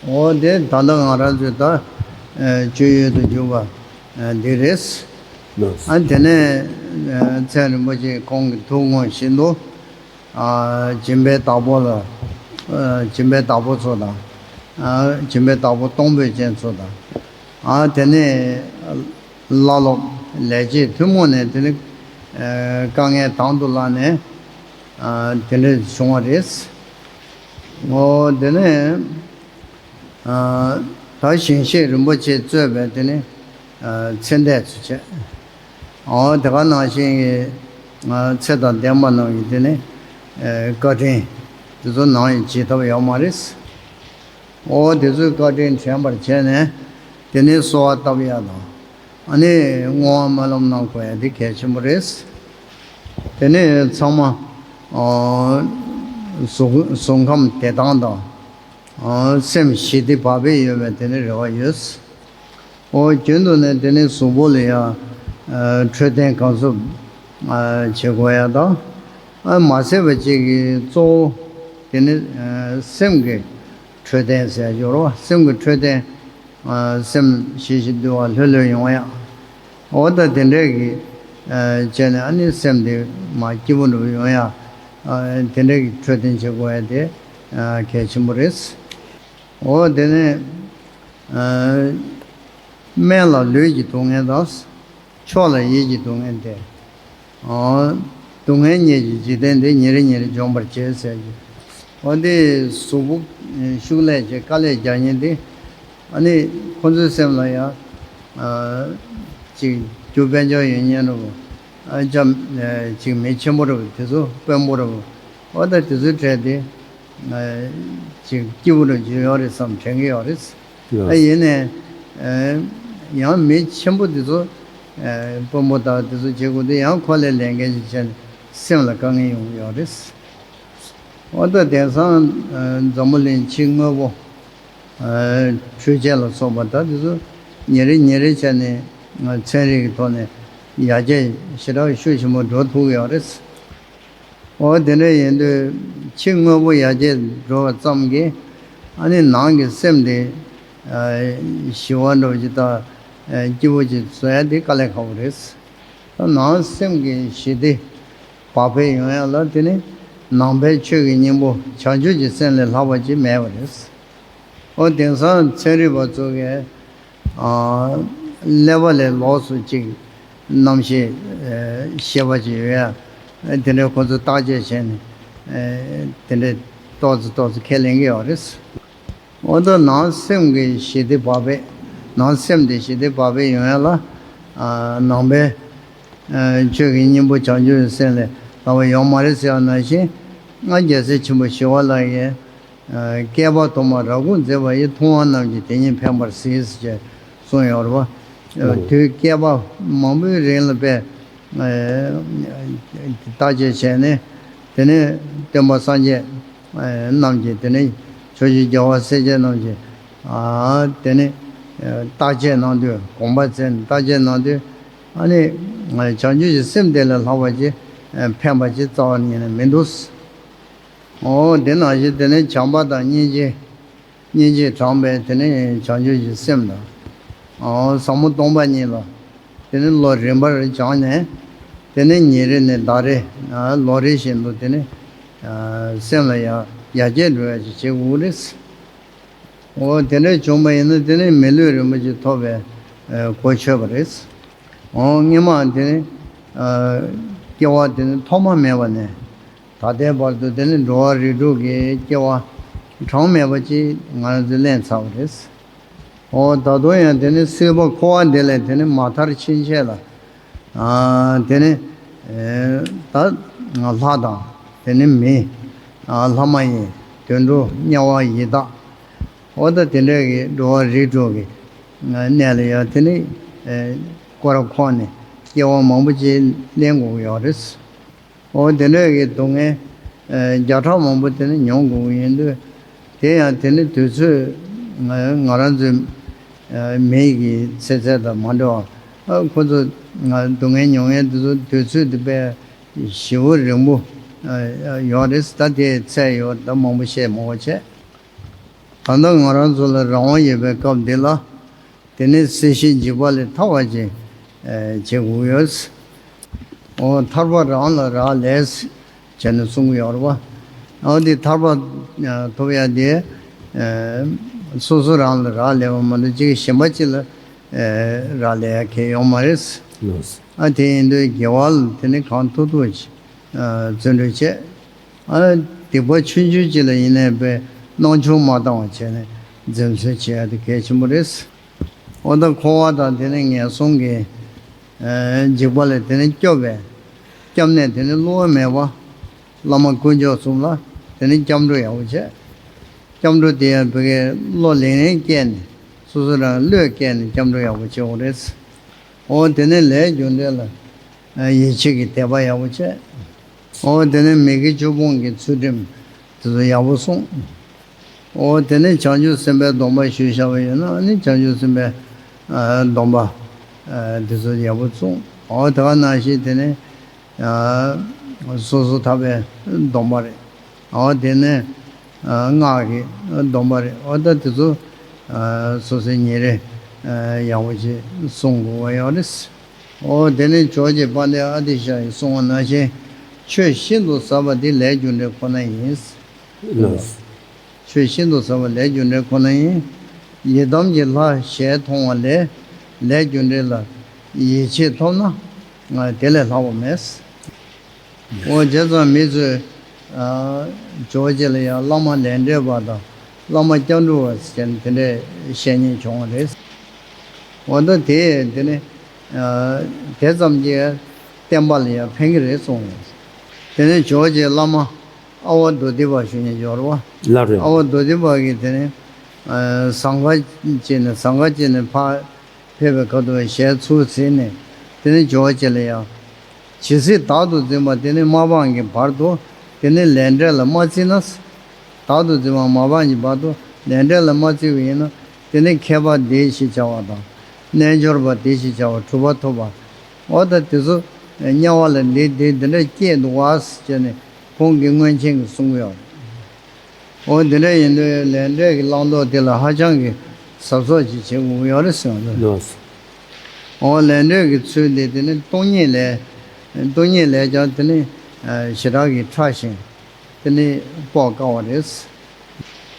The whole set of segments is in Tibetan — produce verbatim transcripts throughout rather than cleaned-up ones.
འོ་དེ་ད་ལྟ་ང་རང་ཚོས་ད་ཨ་སྤྱོད་ཡུལ་དུ་གྱུར་པ་ཨ་འདི་རེད། ལགས། ཨ་དེ་ནས་ཨ་མཚན་རིན་པོ་ཆེ་ཁོང་གི་ཐུགས་དགོངས་བཞིན་དུ་ཨ་སྦྱིན་པའི་བདག་པོ་ལ་ཨ་སྦྱིན་པའི་བདག་པོ་ཚོ་དང་ཨ་སྦྱིན་པའི་བདག་པོ་གཏོང་ཕོད་ཅན་ཚོ་དང་ཨ་དེ་ནས་བླ་སློབ་ལས་བྱེད་ཐུན་མོང་ནས་དེ་ནི་ཨ་དཀའ་ངལ་དང་དུ་བླངས་ནས་ཨ་དེ་འདྲ་བྱུང་བ་རེད། འོ་དེ་ནས་ཨ་ད་ཞིང་གཤེགས་རིན་པོ་ཆེ་གཙོས་པའི་དེ་ནི་ཨ་ཚེ་འདས་ཚུ་བྱས། འོ་དེ་ག་ནང་བཞིན་གྱི་ཨ་ཚེ་དང་ལྡན་པ་རྣམས་ཀྱི་དེ་ནི་ཨ་བཀའ་དྲིན་དེ་ཚོ་ནང་ཡང་བརྗེད་ཐབས་ཡོད་མ་རེད། འོ་དེ་ཚོའི་བཀའ་དྲིན་དྲན་པར་བྱས་ནས་དེ་ནི་གསོལ་བ་བཏབ་ཡ་དང་། ཨ་ནི་བསྔོ་བ་སྨོན་ལམ་གནང་དགོས་ཡ་དེ་གལ་ཆེན་པོ་རེད། དེ་ནས་ཚང་མ་ཨ་གཟུགས་གཟུགས་ཁམས་བདེ་ཐང་དང་ཨ་སེམས་ཞི་བདེ་བག་ཕེབས་ཡོད་པའི་དེ་ནི་རེ་བ་ཡོད། འོ་རྒྱུན་དུ་ནས་དེ་ནི་གཟུགས་པོ་ལ་ཡང་ཨ་འཕྲོད་བསྟེན་གང་ཐུབ་ཨ་བྱེད་དགོས་ཡ་དང་། ཨ་མ་ཟད་པ་ཅིག་གི་གཙོ་བོ་དེ་ནི་ཨ་སེམས་ཀྱི་འཕྲོད་བསྟེན་ཟེར་ཡ་ཡོད་རེད་བ། སེམས་ཀྱི་འཕྲོད་བསྟེན་ཨ་སེམས་ཞི་ཞི་དུལ་བ་ལྷོད་ལྷོད་ཡོང་ཡ། འོ་ད་དེ་འདྲས་ཀྱི་ཨ་བྱས་ནས་ཨ་ནི་སེམས་དེ་མ་སྐྱིད་པོ་འགྲོ་ཡོང་ཡ། ཨ་དེ་འདྲས་ཀྱི་འཕྲོད་བསྟེན་བྱེད་དགོས་ཡ་དེ་ཨ་གལ་ཆེན་པོ་རེད། འོ་དེ་ནས་ཨ་སྨན་ལ་ལུས་ཀྱི་སྡུག་བསྔལ་དང་། མཆོག་ལ་ཡིད་ཀྱི་སྡུག་བསྔལ་ཏེ། འོ། སྡུག་བསྔལ་གཉིས་ཀྱི་འཇིག་རྟེན་འདི་ཉིན་རེ་ཉིན་རེ་འཇོམས་པར་བྱེད་ཟེར་གྱི། འོ་འདི་གཟུགས་པོ་ཤུགས་ལས་བྱེད་དཀའ་ལས་རྒྱག་མཁན་འདི། ཨ་ནི་ཁོ་ཚོའི་སེམས་ལ་ཡང་ཅིག་རྒྱུ་དཔལ་འབྱོར་ཡོད་མཁན་རེད་བོ། ཨ་ཅམ་ཅིག་མི་ཆེན་པོ་རེད་བོ། དེ་ཚོ་དཔོན་པོ་རེད་བོ། འོ་ད་དེ་ཚོའི་གྲས་དེ་ཅིག་སྐྱིད་པོ་རུ་འཇུ་ཡོང་རེད་བསམ་དྲན་གྱི་ཡོད་རེད། ལགས། ཨ་ཡིན་ནའི་ཨ་ཡང་མི་ཆེན་པོ་དེ་ཚོ་ཨ་དཔོན་པོ་དང་དེ་ཚོ་བྱེད་དགོས་དུས་ཡང་ཁོ་ལས་ལས་འགན་ཞིག་བྱས་ནས་སེམས་ལ་དཀའ་ངལ་ཡོང་གི་ཡོད་རེད། འོ་ད་དེང་སང་ཨ་འཛམ་བུ་གླིང་ཕྱི་དངོས་པོ་ཨ་འཕྲུལ་ཆས་ལ་སོགས་པ་ད་དེ་ཚོ་ཉིན་རེ་ཉིན་རེ་བྱས་ནས་ཨ་ཚན་རིག་གི་ཐོག་ནས་ཡར་རྒྱས་ཞེ་དྲག་ཤུགས་ཆེན་པོ་འགྲོ་ཐུབ་ཀྱི་ཡོད་རེད། འོ་དེ་འདྲ་ཡིན་དུས་ཕྱི་དངོས་པོ་ཡར་རྒྱས་འགྲོ་བ་ཙམ་གྱིས་ཨ་ནི་ནང་གི་སེམས་དེ་ཨ་ཞི་བ་འདྲ་བོ་ཅིག་དང་ཨ་སྐྱིད་པོ་ཅིག་བཟོ་ཡ་དེ་དཀའ་ལས་ཁག་པོ་རེད། ད་ནང་སེམས་ཀྱི་ཞི་བདེ་བག་ཕེབས་ཡོང་ཡ་ལ་དེ་ནི་ནང་པའི་ཆོས་ཀྱི་སྙིང་པོ་བྱང་ཆུབ་ཀྱི་སེམས་ལས་ལྷག་པ་ཅིག་མེད་པ་རེད། འོ་དེང་སང་ཚན་རིག་པ་ཚོ་གིས་ཀླད་པ་ལས་ལོགས་སུ་ཅིག་རྣམ་ཤེས་ཤེས་པ་ཅིག་ཡོད་ཡ། དེ་འདྲའི་ཁོ་ཚོ་བརྟག་དཔྱད་བྱས་ནས་དེ་འདྲའི་ཏོག་ཙི་ཏོག་ཙི་ཁས་ལེན་གྱི་ཡོད་རེད། འོ་ད་ནང་སེམས་ཀྱི་ཞི་བདེ་བག་ཕེབས། ནང་སེམས་དེ་ཞི་བདེ་བག་ཕེབས་ཡོང་ཡ་ལ་ནང་པའི་ཆོས་ཀྱི་སྙིང་པོ་བྱང་ཆུབ་སེམས་ལས་ལྷག་པ་ཡོད་མ་རེད་ཟེར་བ་ནང་བཞིན་ང་རྒྱལ་སྲས་ཆེན་པོ་ཞི་བ་ལྷ་ཡིས། བསྐལ་པ་དུ་མར་རབ་དགོངས་མཛད་པ་ཡི། མཐོང་བ་རྣམས་ཀྱིས་དེ་ཉིད་ཕན་པར་གཟིགས་ཞེས་གསུངས་ཡོད་རེད་བ། དུས་བསྐལ་པ་མང་པོའི་རིང་ལ་དཔེ་བརྟག་དཔྱད་བྱས་ནས་དེ་ནས་སྟོན་པ་སངས་རྒྱས་རྣམས་ཀྱིས་དེ་ནས་ཕྱོགས་བཅུའི་རྒྱལ་བ་སྲས་བཅས་རྣམས་ཀྱིས་དེ་ནས་བརྟག་དཔྱད་གནང་དུས་དགོངས་པ་མཛད་ནས་བརྟག་དཔྱད་གནང་དུས་ཨ་ནི་བྱང་ཆུབ་ཀྱི་སེམས་དེ་ལས་ལྷག་པ་ཅིག་ཕན་པ་ཅིག་རྩ་བ་ཉིད་ནས་མི་འདུག་འོ་དེ་ནང་བཞིན་དེ་ནས་བྱམས་པ་དང་སྙིང་རྗེ། སྙིང་རྗེས་དྲངས་པའི་དེ་ནས་བྱང་ཆུབ་ཀྱི་སེམས་དང་། འོ་ཟབ་མོ་སྟོང་པ་ཉིད་ལ་དེ་ནས་བློ་རིམ་པར་སྦྱངས་ནས་དེ་ནས་ཉིན་རེ་ནས་ཟླ་རེ་ལོ་རེ་བཞིན་དུ་དེ་ནས་སེམས་ལ་ཡར་ཡར་རྒྱས་འགྲོ་ཡ་ཅིག་བྱེད་དགོས་རེད། འོ་དེ་འདྲ་བྱུང་བ་ཡིན་ན་དེ་ནས་མི་ལུས་རིན་པོ་ཆེ་ཐོབ་པའི་གོ་ཆོད་པ་རེད། འོ་སྔོན་མ་དེ་ནས་སྐྱེ་བ་དེ་ནས་ཐོག་མ་མེད་པ་ནས། ད་ལྟའི་བར་དུ་དེ་ནི་འགྲོ་བ་རིགས་དྲུག་གི་སྐྱེ་བ་གྲངས་མེད་པ་ཅིག་ང་རང་ཚོས་ལེན་ཚར་བ་རེད། འོ་ད་དུང་ཡང་དེ་ནི་སྲིད་པ་འཁོར་བ་འདི་ལས་དེ་ནི་མ་ཐར་ཕྱིན་ཆད་ལ། ཨ་དེ་ནི་ཨེ་ད་ལྷ་དང་དེ་ནི་མི། ཨ་ལྷ་མ་ཡིན་དུད་འགྲོ་དམྱལ་བ་ཡི་དྭགས། འོ་ད་དེ་འདྲ་གི་འགྲོ་བ་རིགས་དྲུག་གི་གནས་ལ་ཡང་དེ་ནི་ཨེ་སྐོར་འཁོར་ནས་སྐྱེ་བ་མང་པོ་ཅིག་ལེན་དགོས་ཀྱི་ཡོད་རེད། འོ་དེ་འདྲ་གི་སྡུག་བསྔལ་ཨ་བརྒྱ་ཕྲག་མང་པོ་དེ་ནི་མྱོང་དགོས་ཀྱི་ཡིན་དུས། དེ་ཡང་དེ་ནི་དུས་ཚོད་ང་ང་རང་ཚོའི་ཨ་མི་གི་ཚེ་ཚད་དང་མ་འདྲ་བ། ཨ་ཁོ་ཚོ་ང་སྡུག་བསྔལ་མྱོང་ཡས་དེ་ཚོ་དུས་ཚོད་དེ་དཔེ་ཞེ་པོ་རིང་པོ་ཨ་ཡོད་རེད། ད་དེ་ཚད་ཡོད་ད་མང་པོ་བཤད་མ་དགོས་བྱས། ད་ལྟ་ང་རང་ཚོ་ལ་རང་དབང་ཡོད་པའི་སྐབས་འདི་ལ། དེ་ནི་སྲིད་ཞིའི་འཇིགས་པ་ལས་ཐར་བ་ཅིག་བྱེད་དགོས་ཡོད། འོ་ཐར་པ་རང་ལ་རག་ལས་བྱས་ནས་གསུང་གི་ཡོད་རེད་བ། འོ་དེ་ཐར་པ་ཐོབ་ཡ་དེ་སོ་སོ་རང་ལ་རག་ལས་པ་མ་གཏོགས་ཅིག་གཞན་པ་ཅིག་ལ་རག་ལས་ཡ་གལ་ཡོད་མ་རེད། ཨ་དེ་ཡིན་དུས་དགེ་བ་ལ་དེ་ནི་གང་ཐུབ་ཐུབ་བརྩོན་འགྲུས་བྱས། ཨ་སྡིག་པ་ཆུང་ཆུང་ཅིག་ལ་ཡིན་ནའི་པའི་སྣང་ཆུང་མ་བཏང་བ་བྱས་ནས་འཛེམ་ཟོན་བྱེད་ཡ་དེ་གལ་ཆེན་པོ་རེད། འོ་ད་འཁོར་བ་དང་དེ་ནི་ངན་སོང་གི་འཇིགས་པ་ལས་དེ་ནི་སྐྱོབ་པའི་སྐྱབས་གནས་དེ་ནི་བསླུ་བ་མེད་པ་བླ་མ་དཀོན་མཆོག་གསུམ་ལ་དེ་ནི་སྐྱབས་འགྲོ་ཡག་པོ་བྱས། སྐྱབས་འགྲོ་དེ་ཡང་བོད་སྐད་བློ་ལིང་ལིང་བསྐྱེད་ནས་སོ་སོ་རང་བློས་བསྐྱེད་ནས་སྐྱབས་འགྲོ་ཡག་པོ་བྱེད་དགོས་རེད། འོ་དེ་ནི་ལས་རྒྱུ་འབྲས་ལ་ཡིད་ཆེས་ཀྱི་དད་པ་ཡག་པོ་བྱས། འོ་དེ་ནི་མི་དགེ་བཅུ་སྤོང་གི་ཚུལ་ཁྲིམས་དེ་ཚོ་ཡག་པོ་སྲུང་། འོ་དེ་ནི་བྱང་ཆུབ་སེམས་དཔའི་སྡོམ་པ་ཞུས་བཞག་པ་ཡོད་ན་ཨ་ནི་བྱང་ཆུབ་སེམས་དཔའི་སྡོམ་པ་དེ་ཚོ་ཡག་པོ་སྲུང་། འོ་དེ་ག་ནང་བཞིན་དེ་ནི་སོ་སོ་ཐར་པའི་སྡོམ་པ་རེད། འོ་དེ་ནི་སྔགས་ཀྱི་སྡོམ་པ་རེད། འོ་ད་དེ་ཚོ་སོ་སོའི་ཉིན་རེ་ཡག་པོ་ཅིག་སྲུང་དགོས་པ་ཡོད་རེད། འོ་དེ་ནི་ཇོ་བོ་རྗེ་དཔལ་ལྡན་ཨ་ཏི་ཤ་ཡིས་གསུངས་པ་ནང་བཞིན་ཆོས་ཤིན་ཏུ་ཟབ་པ་འདི་ལས་རྒྱུ་འབྲས་ཁོ་ན་ཡིན། ལགས། ཆོས་ཤིན་ཏུ་ཟབ་པ་ལས་རྒྱུ་འབྲས་ཁོ་ན་ཡིན། ཡི་དམ་གྱི་ལྷ་ཞལ་མཐོང་བ་ལས་ལས་རྒྱུ་འབྲས་ལ་ཡིད་ཆེས་ཐོབ་ན་དེ་ལས་ལྷག་པ་མེད། འོ་བྱས་ཙང་མི་ཚོས་ཇོ་བོ་རྗེ་ལ་ཡང་བླ་མ་ལས་འབྲས་པ་དང་བླ་མ་སྐྱབས་འགྲོ་བ་ཟེར་ནས་དེ་འདྲས་བཤད་མཁན་བྱུང་བ་རེད། འོ་ད་དེ་དེ་ནི་དེ་ཙམ་གྱིས་བསྟན་པ་ལ་ཡང་ཕན་གྱི་རེད་གསུངས་ཡོད། དེ་ནི་ཇོ་བོ་རྗེའི་བླ་མ་ཨ་བ་མདོ་སྡེ་པ་ཞུ་མཁན་ཡོད་རེད་བ། ལགས་རེད། ཨ་བ་མདོ་སྡེ་པ་གིས་དེ་ནི་ཟངས་ཁ་བྱས་ནས་ཟངས་ཁ་བྱས་ནས་ཕར་ཕེབས་པའི་ཁ་ཐུག་ཞལ་ཚུར་གཟིགས་ནས་དེ་ནི་ཇོ་བོ་རྗེ་ལ་ཡང་། ཇི་སྲིད་བདག་ཏུ་འཛིན་པ་དེ་ནི་མ་སྤངས་ཀྱི་བར་དུ་དེ་ནི་ལས་འབྲས་ལ་མ་བརྩིས་ན། བདག་ཏུ་འཛིན་པ་མ་སྤངས་ཀྱི་བར་དུ་ལས་འབྲས་ལ་མ་བརྩིས་པ་ཡིན་ན་དེ་ནི་མཁས་པ་འདི་ཞེས་བྱ་བ་དང་། རྣལ་འབྱོར་པ་འདི་ཞེས་བྱ་བ་གྲུབ་པ་ཐོབ་པ། འོ་ད་དེ་ཚོ་དམྱལ་བ་ལ་འདི་འདི་འདི་འདྲ་སྐྱེས་འདུག་བ་ཟེར་ནས་ཁོང་གིས་མངོན་མཁྱེན་གྱིས་གསུངས་ཡོད། འོ་འདི་འདྲ་ཡིན་དུས་ལས་འབྲས་ཀྱི་བླང་དོར་དེ་ལ་ཧ་ཅང་གི་གཟབ་གཟབ་ཅིག་བྱེད་དགོས་ཀྱི་ཡོད་རེད་ཟེར་བ་རེད། ལགས། འོ་ལས་འབྲས་ཀྱི་ཚུལ་དེ་དེ་ནི་སྟོང་ཉིད་ལས། སྟོང་ཉིད་ལས་ཀྱང་དེ་ནི་ཞེ་དྲག་གི་ཕྲ་ཞིང་དེ་ནི་དཔོག་དཀའ་བ་རེད།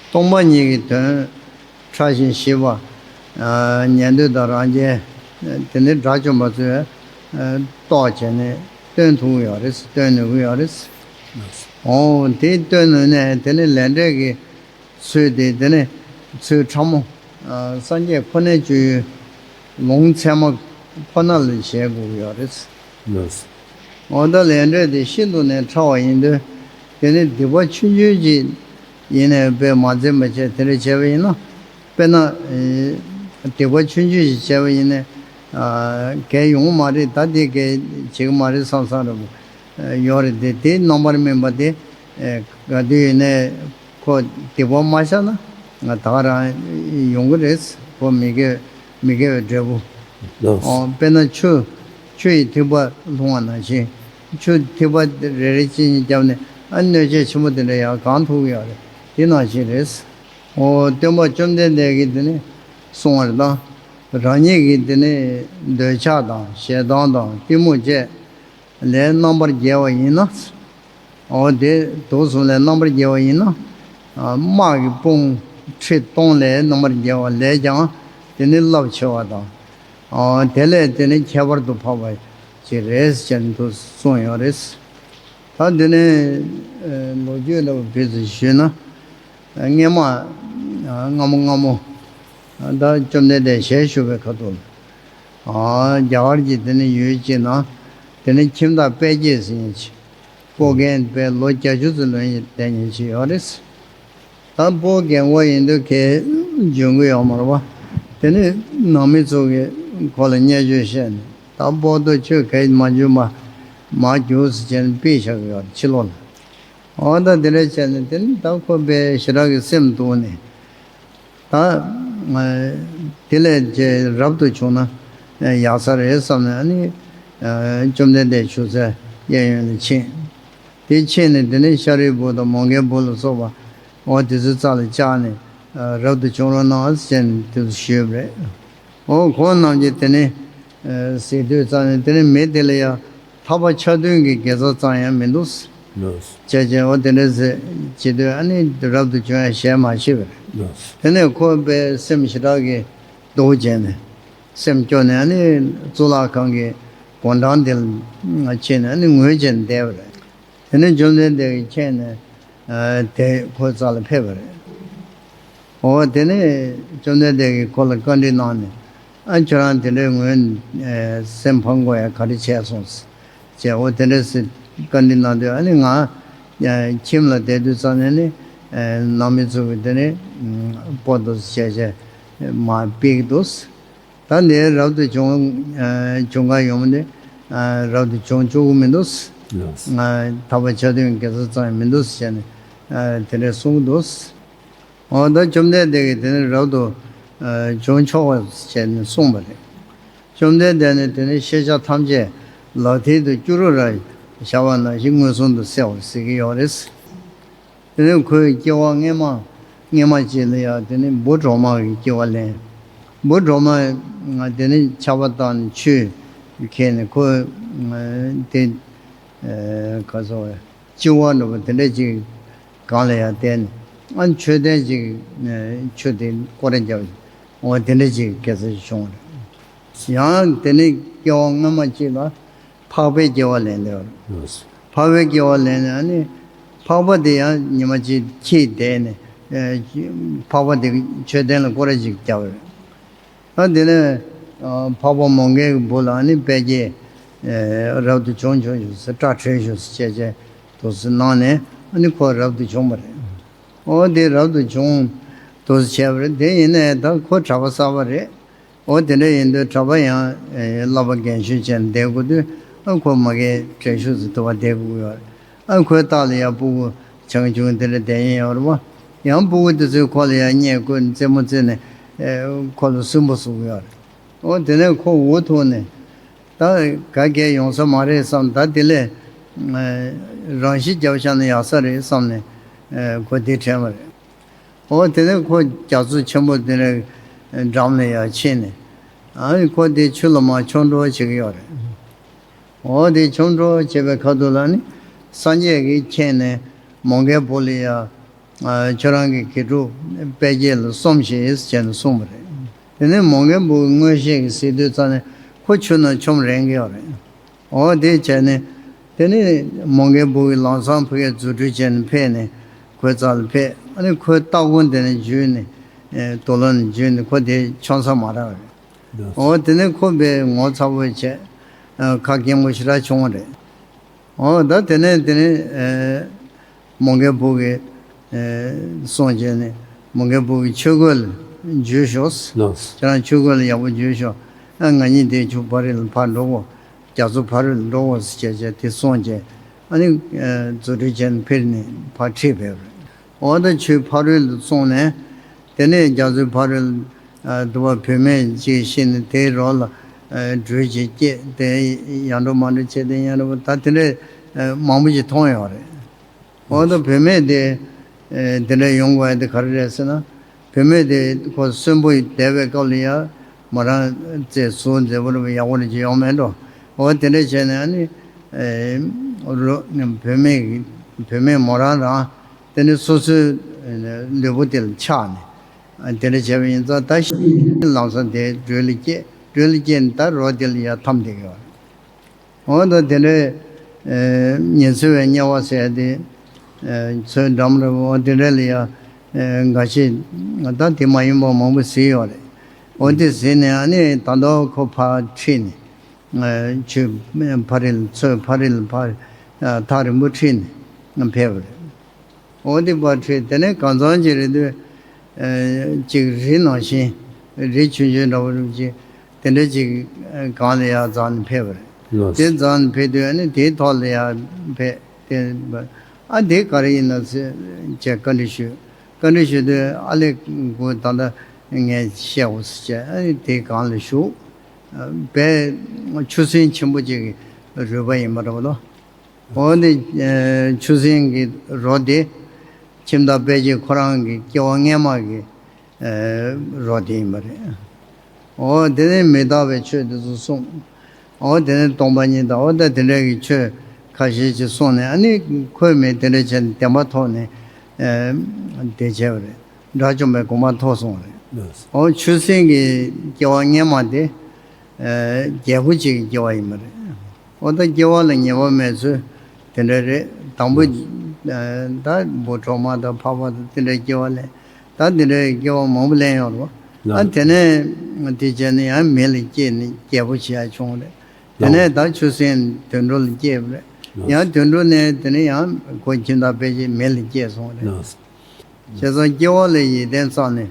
སྟོང་པ་ཉིད་ཀྱི་དོན་ཕྲ་ཞིང་ཞིབ་པ། ཉན་ཐོས་དང་རང་རྒྱལ་དེ་ནི་དགྲ་བཅོམ་པ་ཚོས་རྟོགས་བྱས་ནས་སྟོན་ཐུབ་ཀྱི་ཡོད་རེད། སྟོན་ནུས་ཀྱི་ཡོད་རེད། འོ་དེ་སྟོན་ནུས་ནས་དེ་ནི་ལས་འབྲས་ཀྱི་ཚུལ་དེ་དེ་ནི་ཚུལ་ཕྲ་མོ། སངས་རྒྱས་ཁོ་ནའི་སྤྱོད་ཡུལ་ལུང་ཚད་མ་ཁོ་ན་ལ་བྱེད་དགོས་ཀྱི་ཡོད་རེད། འོ་ད་ལས་འབྲས་དེ་ཤིན་ཏུ་ནས་ཕྲ་བ་ཡིན་དུས་དེ་ནི་སྡིག་པ་ཆུང་ཆུང་ཅིག་ཡིན་ནའི་དཔེ་མ་འཛེམ་པ་བྱས་དེ་འདྲ་བྱས་པ་ཡིན་ན། དཔེར་ན། སྡིག་པ་ཆུང་ཆུང་ཞིག་བྱས་པ་ཡིན་ནའི། གལ་ཡོང་གི་མ་རེད། ད་དེ་གལ་བྱེད་ཀྱི་མ་རེད་བསམ་བསམ་རེད་པོ། ཡོད་རེད་དེ་དེའི་རྣམ་པར་སྨིན་པ་དེ། ག་དུས་ཡིན་ནའི་ཁོ་སྡིག་པ་མ་བཤགས་ན་ད་ག་རང་ཡོང་གི་རེད། ཁོ་མི་དགེ་མི་དགེ་བའི་འབྲས་བུ། ལགས། དཔེར་ན་ཆུ་ཆུ་ཡི་ཐིགས་པ་ལྷུང་བ་ནང་བཞིན་ཆུ་ཐིགས་པ་རེ་རེ་གཅིག་གཉིས་བརྒྱབ་ནས་ཨ་གནོད་བྱེད་ཆེན་པོ་དེ་འདྲ་ཡང་གང་ཐུབ་ཀྱི་ཡོད་རེད། དེ་ནང་བཞིན་རེད། འོ་སྟོན་པ་བཅོམ་ལྡན་འདས་ཀྱིས་དེ་ནི་གསུངས་པ་རེད་ད། རང་ཉིད་ཀྱི་དེ་ནི་འདོད་ཆགས་དང་ཞེ་སྡང་དང་གཏི་མུག་བཅས་ལས་རྣམ་པར་རྒྱལ་བ་ཡིན་ན། འོ་དེ་དུག་གསུམ་ལས་རྣམ་པར་རྒྱལ་བ་ཡིན་ན། དམག་གི་དཔུང་ཁྲི་སྟོང་ལས་རྣམ་པར་རྒྱལ་བ་ལས་ཀྱང་དེ་ནི་རླབས་ཆེ་བ་དང་། དེ་ལས་དེ་ནི་ཁྱད་པར་དུ་འཕགས་པ་ཅིག་རེད་ཅེས་དུ་གསུངས་ཡོད་རེད། ད་འདི་ནི་ལོ་རྒྱུས་ལ་བོད་ཚུལ་ཞུས་ན། སྔས་མ་སྔ་མོ་སྔ་མོ་ད་བཅོམ་ལྡན་འདས་ཞལ་བཞུགས་པའི་ཁ་ཐུག་རྒྱ་གར་གྱི་དེ་ནི་ཡུལ་གཅིག་ན་དེ་ནི་ཁྱིམ་བདག་དཔལ་སྐྱེས་ཟེར་མཁན་ཅིག་སྤོ་རྒན་དཔལ་ལོ་བརྒྱད་ཅུ་ཙམ་ལོན་བསྡད་མཁན་ཅིག་ཡོད་རེད། ད་སྤོ་རྒན་པོ་ཡིན་དུས་གས་འཇོན་གི་ཡོད་མ་རེད་བ། དེ་ནི་ནང་མི་ཚོ་གིས་ཁོ་ལ་བརྙས་བཅོས་བཤད་ནས་ད་སྤོ་རྡོ་ཁྱོད་གས་མ་འཇོན་པ་མར་རྒྱུགས་ཟེར་བྱས་ནས་ཕུད་བཞག་གི་ཡོད་རེད་ཕྱི་ལོགས་ལ། འོ་ད་དེ་འདྲ་བྱས་ནས་དེ་ནི་ད་ཁོ་དཔེ་ཞེ་དྲག་གི་སེམས་སྡུག་ནས། ད་དེ་ལས་ཀྱི་རབ་ཏུ་བྱུང་ན་ཡག་ས་རེད་བསམ་ནས་ཨ་ནི་བཅོམ་ལྡན་འདས་བཞུགས་སའི་གཡས་གཡོན་ལ་ཕྱིན། དེ་ཕྱིན་ནས་དེ་ནས་ཤཱ་རིའི་བུ་དང་མོའུ་འགལ་བུ་ལ་སོགས་པ་འོ་དེ་ཚོའི་རྩ་ལ་བཅར་ནས་ རབ་ཏུ་བྱུང་རོགས་གནང་ཟེར་ནས་དེ་ཚོ་ཞུས་པ་རེད། འོ་ཁོང་རྣམས་ཀྱིས་དེ་ནི་གཟིགས་དུས་ཙམ་ནས་དེ་ནི་མི་དེ་ལ་ཡང་ཐར་པ་ཆ་མཐུན་གྱི་དགེ་རྩ་ཙམ་ཡང་མི་འདུག་ལགས། བྱས་བྱས་འོ་དེ་འདྲ་ཟེར་བྱེད་དུས་ཨ་ནི་རབ་ཏུ་བྱུང་ཡང་ཞལ་མ་བཞེས་པ་རེད། ལགས། དེ་ནས་ཁོ་པའི་སེམས་ཞེ་དྲག་གི་སྡུག་བྱས་ནས་སེམས་སྐྱོ་ནས་ཨ་ནི་གཙུག་ལག་ཁང་གི་སྒོ་འགྲམ་དེ་ལ་ཕྱིན་ནས་ཨ་ནི་ངུས་བྱས་ནས་བསྡད་པ་རེད། དེ་ནས་བཅོམ་ལྡན་འདས་ཀྱིས་མཁྱེན་ནས་དེ་ཁོའི་རྩ་ལ་ཕེབས་པ་རེད། འོ་དེ་ནས་བཅོམ་ལྡན་འདས་ཀྱིས་ཁོ་ལ་བཀའ་འདྲི་གནང་ནས་ཨ་ཁྱོད་རང་དེ་འདྲའི་ངུས་སེམས་ཕམ་དགོས་ཡ་ག་རེ་བྱས་སོང་ཟེར་བྱས། འོ་དེ་འདྲ་ཟེར་བཀའ་འདྲི་གནང་དུས་ཨ་ནི་ང་ཁྱིམ་ལ་བསྡད་དུས་ཙམ་ནས་ནི་ནང་མི་ཚོ་གིས་དེ་ནི་སྤོ་འདུག་བྱས་བྱས་མར་ཕུད་ཀྱི་འདུག་ད་འདིར་རབ་ཏུ་བྱུང་བྱུང་ག་ཡོང་མི་འདི་རབ་ཏུ་བྱུང་བཅུག་གི་མི་འདུག་ལགས། ཐར་པ་ཆ་མཐུན་དགེ་རྩ་ཙམ་ཡང་མི་འདུག་ཟེར་ནས་དེ་འདྲ་གསུང་གི་འདུག་འོ་ད་བཅོམ་ལྡན་འདས་ཀྱིས་དེ་ནི་རབ་ཏུ་བྱུང་ཆོག་པ་བྱས་ནས་གསུངས་པ་རེད། བཅོམ་ལྡན་འདས་ནི་དེ་ནི་ཤེས་བྱ་ཐམས་ཅད་ལག་མཐིལ་དུ་སྐྱུ་རུ་ར་བཞག་པ་ནང་བཞིན་མངོན་སུམ་དུ་གསལ་བར་གཟིགས་ཀྱི་ཡོད་རེད། དེ་ནས་ཁོའི་སྐྱེ་བ་སྔན་མ་སྔན་མ་ཅིག་ལ་ཡང་དེ་ནི་འབུ་གྲོག་མ་གི་སྐྱེ་བ་ལེན། འབུ་གྲོག་མ་དེ་ནི་ཆར་པ་བཏང་ནས་ཆུས་ཁྱེར་ནས་ཁོ་དེ་ག་ཚོད་ལྕི་བ་འདྲ་པོ་དེ་འདྲ་ཅིག་སྒང་ལ་ཡང་བསྡད་ནས་ཨ་མཆོད་རྟེན་ཅིག་ཆུ་དེ་སྐོར་ར་བརྒྱབ། འོ་དེ་འདྲ་ཅིག་དགེ་རྩ་ཅིག་བྱུང་བ་རེད། ཡང་དེ་ནི་སྐྱེ་བ་སྔ་མ་ཅིག་ལ་འཕགས་པའི་སྐྱེ་བ་ལེན་འདོད་རེད། འཕགས་པའི་སྐྱེ་བ་ལེན་ནས་ཨ་ནི་འཕགས་པ་དེ་ཡང་ཉི་མ་གཅིག་ཁྱིས་བདས་ནས་འཕགས་པ་དེ་མཆོད་རྟེན་ལ་སྐོར་ར་ཅིག་བརྒྱབ་པ་རེད། ད་དེ་ནས་འཕགས་པ་མོའུ་འགལ་གྱི་བུ་ལ་ཨ་ནི་དཔལ་སྐྱེས་རབ་ཏུ་བྱུང་བྱུང་ཞུ་ཟེར་སྐྲ་བྲེགས་ཞུ་ཟེར་བྱས་བྱས་འདུག་སེ་གནང་ནས་ཨ་ནི་ཁོ་རབ་ཏུ་བྱུང་བ་རེད། འོ་དེ་རབ་ཏུ་བྱུང་འདུག་སེ་བྱས་པ་རེད། དེ་ཡིན་ནའི་ད་ཁོ་གྲྭ་པ་གསར་པ་རེད། འོ་དེ་འདྲ་ཡིན་དུས་གྲྭ་པ་ཡང་བསླབ་པ་རྒན་གཞོན་བྱས་ནས་བསྡད་དགོས་དུས་ཨ་ཁོ་མ་གིའི་བྲེགས་ཞུ་ཟེར་དུ་བ་བསྡད་དགོས་ཡོད་རེད། ཨ་ཁོའི་ལྟག་ལ་ཡང་སྤུ་གུ་ཆུང་ཆུང་དེ་འདྲ་བསྡད་ཡིན་ཡོད་རེད་པ། ཡང་སྤུ་གུ་དེ་ཚོས་ཁོ་ལ་ཡང་བརྙས་བཀོད་རྩེད་མོ་རྩེས་ནས་ཁོ་ལ་སུན་པོ་བཟོ་གི་ཡོད་རེད། འོ་དེ་ནས་ཁོ་འུ་ཐུག་ནས་ད་ག་གེ་ཡོང་ས་མ་རེད་བསམ། ད་དེ་ལས་རང་ཤི་རྒྱབ་བཞག་ན་ཡག་ས་རེད་བསམ་ནས་ཁོ་དེ་དྲན་པ་རེད། འོ་དེ་ནས་ཁོ་རྒྱ་མཚོ་ཆེན་པོ་དེ་འདྲའི་འགྲམ་ལ་ཡར་ཕྱིན་ནས་ཨ་ནི་ཁོ་དེ་ཆུ་ལ་མར་མཆོང་འགྲོ་བྱེད་ཀྱི་ཡོད་རེད། འོ་དེ་མཆོང་འགྲོ་བྱེད་པའི་ཁ་ཐུག་ལ་ནི་སངས་རྒྱས་ཀྱིས་མཁྱེན་ནས་མོའུ་འགལ་བུ་ལ་ཡ་ཁྱོད་རང་གི་དགེ་ཕྲུག་དཔལ་སྐྱེས་ལ་སོམས་ཤིག་ཟེར་ནས་གསུངས་པ་རེད། དེ་ནས་མོའུ་འགལ་བུ་མངོན་ཤེས་ཀྱིས་གཟིགས་དུས་ཙམ་ནས་ཁོ་ཆུ་ནང་མཆོངས་རན་གྱི་ཡོད་རེད། འོ་དེ་བྱས་ནས་དེ་ནས་མོའུ་འགལ་བུ་གིས་ལམ་སང་ཕ་གིར་རྫུ་འཕྲུལ་བྱས་ནས་ཕེབས་ནས་ཁོའི་རྩ་ལ་ཕེབས། ཨ་ནི་ཁོའི་ལྟག་ཀུན་དེ་ནས་འཇུས་ནས་དུག་ལོག་ནས་འཇུས་ནས་ཁོ་དེ་མཆོང་ས་མ་རག་རེད། འོ་དེ་ནས་ཁོ་དཔེ་ངོ་ཚ་པོ་བྱས་ཁ་སྐྱེངས་པོ་ཞེ་དྲག་བྱུང་བ་རེད། འོ་ད་དེ་ནས་དེ་ནས་མོའུ་འགལ་བུ་གིས་གསུངས་བྱས་ནས་མོའུ་འགལ་བུ་གིས་ཆོས་གོས་ལ་འཇུས་ཤོག་ལགས། ཁྱེད་རང་ཆོས་གོས་ལ་ཡག་པོ་འཇུས་ཤོག་ཨ་ང་གཉིས་དེ་ཆུ་ཕ་རི་ལ་ཕར་འགྲོ་གོ་རྒྱ་མཚོ་ཕ་རི་ལ་འགྲོ་གོ་ཟེར་བྱས་བྱས་དེ་གསུངས་བྱས་ཨ་ནི་རྫུ་འཕྲུལ་བྱས་ནས་ཕེབས་ནས་ཕར་ཁྲིད་ཕེབས་རེད། འོ་ད་ཆུ་ཕ་རི་ལ་སོང་ནས་དེ་ནས་རྒྱ་མཚོའི་ཕ་རི་ལ་དུ་བ་བུད་མེད་ཅིག་ཤི་ནས་དེའི་རོ་ལ་སྦྲུལ་ཅིག་སྐྱེས་དེ་ཡར་འགྲོ་མར་འགྲོ་བྱས་དེ་ཡར་འགྲོ་ད་དེ་འདྲས་མང་པོ་ཅིག་མཐོང་ཡོད་རེད། འོ་ད་བུད་མེད་དེ་དེ་འདྲ་ཡོང་དགོས་ཡ་དེ་ག་རེ་རེད་ཟེར་ན། བུད་མེད་དེ་ཁོ་གསོན་པོ་བསྡད་པའི་སྐབས་ལ་ཡ་མོ་རང་རྩེ་གཟུགས་མཛེས་པོ་རེད་པ་ཡག་པོ་རེད་ཅིག་ཡོང་མེད་འགྲོ། འོ་དེ་འདྲ་བྱས་ནས་ཨ་ནི་རོ་བུད་མེད་བུད་མེད་མོ་རང་རང་དེ་ནི་སོ་སོའི་ལུས་པོ་དེ་ལ་ཆགས་ནས་དེ་འདྲ་བྱས་པ་ཡིན་ཙང་ད་ཤི་ལམ་སང་དེ་སྦྲུལ་ལ་སྐྱེས་སྦྲུལ་ལ་སྐྱེས་ནས་ད་རོ་དེ་ལ་ཡ་འཐམས་བསྡད་ཀྱི་ཡོད་རེད། འོ་ད་དེ་འདྲའི་ཉི་ཚེ་བའི་དམྱལ་བ་ཟེར་ཡ་དེ་མཚོའི་འགྲམ་རེད། འོ་དེ་འདྲ་ལ་ཡ་འགའ་ཤས་ད་དེ་མ་ཡིན་པ་མང་པོ་གཟིགས་ཡོད་རེད། འོ་དེ་གཟིགས་ནས་ཨ་ནི་ད་ལྟ་ཁོ་ཕར་ཁྲིད་ནས་ཆུ་ཕ་རི་ལ་མཚོའི་ཕ་རི་ལ་ཕར་ཐག་རིང་པོ་ཁྲིད་ནས་ཕེབས་པ་རེད། འོ་དེ་ཕར་ཁྲིད་དེ་ནས་གང་ཚང་ཅིག་རེད་དུས་ཅིག་རི་ནང་བཞིན་རི་ཆུང་ཆུང་འདྲ་བོ་རིགས་ཅིག་དེ་འདྲ་ཅིག་སྒང་ལ་ཡར་འཛེགས་ནས་ཕེབས་པ་རེད། ལགས། དེ་འཛེགས་ནས་ཕེབས་དུས་ཨ་ནི་དེའི་ཐོག་ལ་ཡར་ཕེབས་དེ་ཨ་དེ་ག་རེ་ཡིན་ན་ཟེར་བྱས་བཀའ་འདྲི་ཞུས། བཀའ་འདྲི་ཞུས་དུས་ཨ་ལས་ཁུ་ད་ལྟ་ངས་བཤད་འོ་ཟེར་བྱས་ཨ་ནི་དེའི་སྒང་ལ་བཞུགས། དཔེ་ཆུ་སྲིན་ཆེན་པོ་ཅིག་གི་རུས་པ་ཡིན་པ་འདྲ་བོ་ལོ། འོ་ནི་ཆུ་སྲིན་གྱི་རོ་དེ་ཁྱིམ་བདག་དཔལ་སྐྱེས་ཁོ་རང་གི་སྐྱེ་བ་སྔན་མ་གི་ ཨེ་རོ་དེ་ཡིན་པ་རེད། འོ་དེ་ནས་མི་རྟག་པའི་ཆོས་དེ་ཚོ་གསུངས། འོ་དེ་ནས་སྟོང་པ་ཉིད་དང་འོ་ད་དེ་འདྲ་གི་ཆོས་ཁ་ཤས་ཅིག་གསུངས་ནས་ཨ་ནི་ཁོས་མི་དེ་འདྲ་བྱས་ནས་བདེན་པ་ཐོབ་ནས་ཨེ་དེ་བྱས་པ་རེད། དགྲ་བཅོམ་པའི་དགོངས་པ་ཐོབ་སོང་བ་རེད། འོ་ཆུ་སྲིན་གྱི་སྐྱེ་བ་སྔན་མ་དེ་ཨེ་རྒྱལ་པོ་གཅིག་གི་སྐྱེ་བ་ཡིན་པ་རེད། འོ་ད་སྐྱེ་བ་ལ་ཉེས་པ་མེད་ཚུལ་དེ་འདྲ་རེད། དང་པོ་ཨ་ད་བུ་གྲོག་མ་དང་འཕགས་པ་དང་དེ་འདྲའི་སྐྱེ་བ་ལེན། ད་དེ་འདྲའི་སྐྱེ་བ་མང་པོ་ལེན་ཡོང་རེད་བ། ཨ་དེ་ནས་དེ་བྱས་ནས་ཡང་མི་ལ་སྐྱེས་ནས་རྒྱལ་པོ་བྱེད་ཡ་བྱུང་རེད། དེ་ནས་ད་ཆུ་སྲིན་དུད་འགྲོ་ལ་སྐྱེས་པ་རེད། ཡང་དུད་འགྲོ་ནས་དེ་ནས་ཡང་ཁོ་ཁྱིམ་བདག་ཕལ་ཆེར་མི་ལ་སྐྱེས་སོང་རེད། བྱས་ཙང་སྐྱེ་བ་ལ་ཡིད་བརྟན་རྩ་ནས་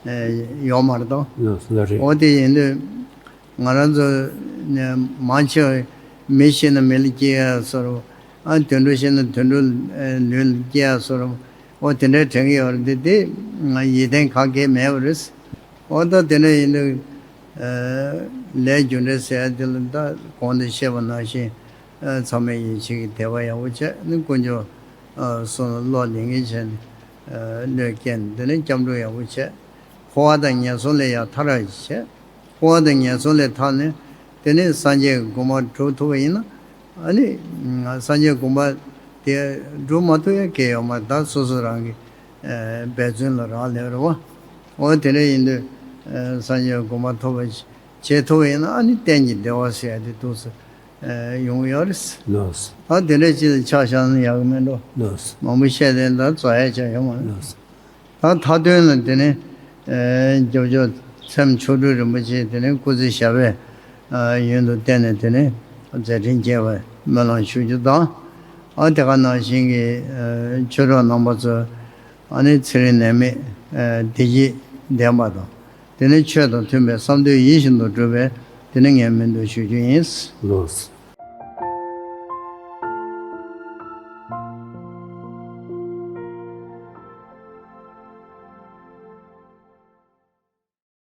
ཨེ་ཡོད་མ་རེད་དོ། ལགས་སོ། ལགས་རེད། འོ་དེ་ཡིན་དུས་ང་རང་ཚོ་ནས་མང་ཆེ་བ་མི་ཤི་ན་མི་ལ་སྐྱེ་ཡ་བཟོ་འདྲ། ཨ་དུད་འགྲོ་ཤི་ན་དུད་འགྲོ་ལུས་ལ་སྐྱེ་ཡ་བཟོ་འདྲ། འོ་དེ་འདྲའི་དྲན་གྱི་ཡོད་རེད་དེ། དེ་ཡིད་བརྟན་ག་གེ་མེད་པ་རེད། འོ་ད་དེ་འདྲ་ཡིན་དུས་ལས་རྒྱུ་འབྲས་ཟེར་ཡ་དེ་ལ་ད་གོང་དུ་བཤད་པ་ནང་བཞིན་ཚང་མས་ཡིད་ཆེས་ཀྱི་དད་པ་ཡག་པོ་བྱས་ནས་དཀོན་མཆོག་གསུམ་ལ་བློ་ལིང་ངེ་བྱས་ནས་བློས་བཀལ་ནས་དེ་ནས་སྐྱབས་འགྲོ་ཡག་པོ་བྱས། འཁོར་བ་དང་ངན་སོང་ལས་ཡང་ཐར་བར་བྱེད། འཁོར་བ་དང་ངན་སོང་ལས་ཐར་ནས་དེ་ནས་སངས་རྒྱས་ཀྱི་གོ་འཕང་སྒྲུབ་ཐུབ་པ་ཡིན་ན། ཨ་ནི་སངས་རྒྱས་གོ་འཕང་དེ་སྒྲུབ་མ་ཐུབ་ཡ་གང་ཡང་ཡོད་མ་རེད། ད་སོ་སོ་རང་གི་འབད་བརྩོན་ལ་རག་ལས་རེད་བ། འོ་དེ་འདྲ་ཡིན་དུས་སངས་རྒྱས་གོ་འཕང་ཐོབ་པ་བྱེད་ཐུབ་པ་ཡིན་ན་ཨ་ནི་གཏན་གྱི་བདེ་བ་ཟེར་ཡ་དེ་འདུག་སེ་ཡོང་གི་ཡོད་རེད། ལགས་སོ། ད་དེ་འདྲ་ཅིག་ལ་ཆ་བཞག་ན་ཡག་གི་མེད་འགྲོ། ལགས་སོ། མང་པོ་བཤད་དེ་ད་རྫོགས་ཡ་ཆ་ཡོད་མ་རེད། ལགས་སོ། ད་མཐའ་དོན་ལ་དེ་ནི་ཨེ་རྒྱབ་སྐྱོར་ཚེམ་མཆོག་སྤྲུལ་རིན་པོ་ཆེ་དེ་ནི་སྐུ་ཚེ་ཞབས་པད་ཨ་ཡུན་དུ་བརྟན་ནས་དེ་ནི་མཛད་འཕྲིན་རྒྱས་པར་སྨོན་ལམ་ཞུ་རྒྱུ་དང་། ཨ་དེ་ག་ནང་བཞིན་གྱི་ཨེ་ཆོས་གྲོགས་རྣམ་པ་ཚོ་ཨ་ནི་ཚེ་རིང་ནད་མེད་ཨེ་བདེ་སྐྱིད་ལྡན་པ་དང་། དེ་ནི་ཆོས་དང་མཐུན་པའི་བསམ་དོན་ཡིད་བཞིན་དུ་འགྲུབ་པའི་དེ་ནི་ངས་སྨོན་འདུན་ཞུ་རྒྱུ་ཡིན། ལགས་སོ།